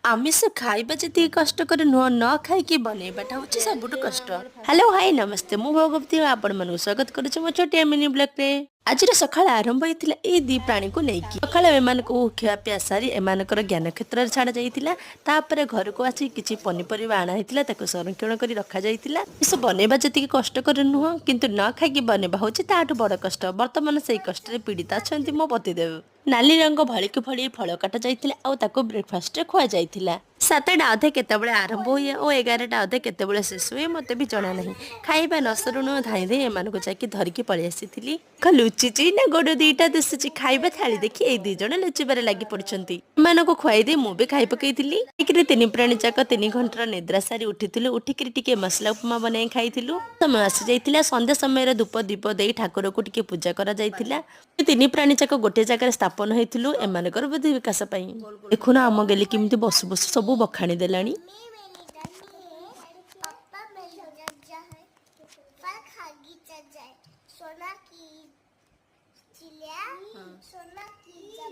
ଆମିଷ ଖାଇବା ଯେତିକି କଷ୍ଟକର ନୁହଁ, ନ ଖାଇକି ବନେଇବାଟା ହେଉଛି ସବୁଠୁ କଷ୍ଟ। ହ୍ୟାଲୋ, ହାଇ, ନମସ୍ତେ। ମୁଁ ଭଗବତୀ, ଆପଣମାନଙ୍କୁ ସ୍ୱାଗତ କରୁଛି ମୋ ଛୋଟିଆ ମିନି ବ୍ଲଗ୍ରେ। ଆଜିର ସକାଳ ଆରମ୍ଭ ହେଇଥିଲା ଏଇ ଦି ପ୍ରାଣୀକୁ ନେଇକି। ସକାଳ ଏମାନଙ୍କୁ ଖିଆପିଆ ସାରି ଏମାନଙ୍କର ଜ୍ଞାନ କ୍ଷେତ୍ରରେ ଛାଡ଼ା ଯାଇଥିଲା। ତାପରେ ଘରକୁ ଆସି କିଛି ପନିପରିବା ଆଣା ହେଇଥିଲା, ତାକୁ ସଂରକ୍ଷଣ କରି ରଖାଯାଇଥିଲା। ଆମିଷ ବନେଇବା ଯେତିକି କଷ୍ଟକର ନୁହଁ, କିନ୍ତୁ ନ ଖାଇକି ବନେଇବା ହେଉଛି ତାଠୁ ବଡ଼ କଷ୍ଟ। ବର୍ତ୍ତମାନ ସେଇ କଷ୍ଟରେ ପୀଡ଼ିତ ଅଛନ୍ତି ମୋ ପତିଦେବ। ନାଲି ରଙ୍ଗ ଭଳିକି ଭଳି ଫଳ କାଟା ଯାଇଥିଲା ଆଉ ତାକୁ ବ୍ରେକଫାଷ୍ଟରେ ଖୁଆଯାଇଥିଲା। 7ଟା ଅଧେ କେତେବେଳେ ଆରମ୍ଭ ହୁଏ ଓ 11ଟା ଅଧେ କେତେବେଳେ ଶେଷ ହୁଏ, ମୋତେ ବି ଜଣା ନାହିଁ। ଖାଇବା ନ ସରୁଣୁ ଧାଇଁ ଧାଇଁ ଏମାନଙ୍କୁ ଯାଇକି ଧରିକି ପଳେଇ ଆସିଥିଲି। ଲୁଚିଛି ନା ଗୋଡ଼ ଦିଟା ଦିଶୁଛି। ଖାଇବା ଥାଳି ଦେଖି ଏଇ ଦି ଜଣ ଲୁଚିବାରେ ଲାଗି ପଡିଛନ୍ତି। ଏମାନଙ୍କୁ ଖୁଆଇ ଦେଇ ମୁଁ ବି ଖାଇ ପକେଇଥିଲି। ଖାଇକିରି ତିନି ପ୍ରାଣୀ ଯାକ 3 ଘଣ୍ଟାର ନିଦ୍ରା ସାରି ଉଠିଥିଲୁ। ଉଠିକିରି ଟିକେ ମସଲା ଉପମା ବନେଇ ଖାଇଥିଲୁ। ସମୟ ଆସିଯାଇଥିଲା। ସନ୍ଧ୍ୟା ସମୟରେ ଧୂପ ଦୀପ ଦେଇ ଠାକୁରକୁ ଟିକେ ପୂଜା କରାଯାଇଥିଲା। ତିନି ପ୍ରାଣୀ ଯାକ ଗୋଟିଏ ଜାଗାରେ ସ୍ଥାପନ ହେଇଥିଲୁ ଏମାନଙ୍କର ବୁଦ୍ଧି ବିକାଶ ପାଇଁ। ଦେଖୁନ, ଆମ ଗେଲି କେମିତି ବସୁ ବସୁ ସବୁ ବଖାଣି ଦେଲାଣି। मम्मी मेरी धनी है, पापा मेरे राजा है, फल खागी जाए, सोना की चिड़िया, सोना की।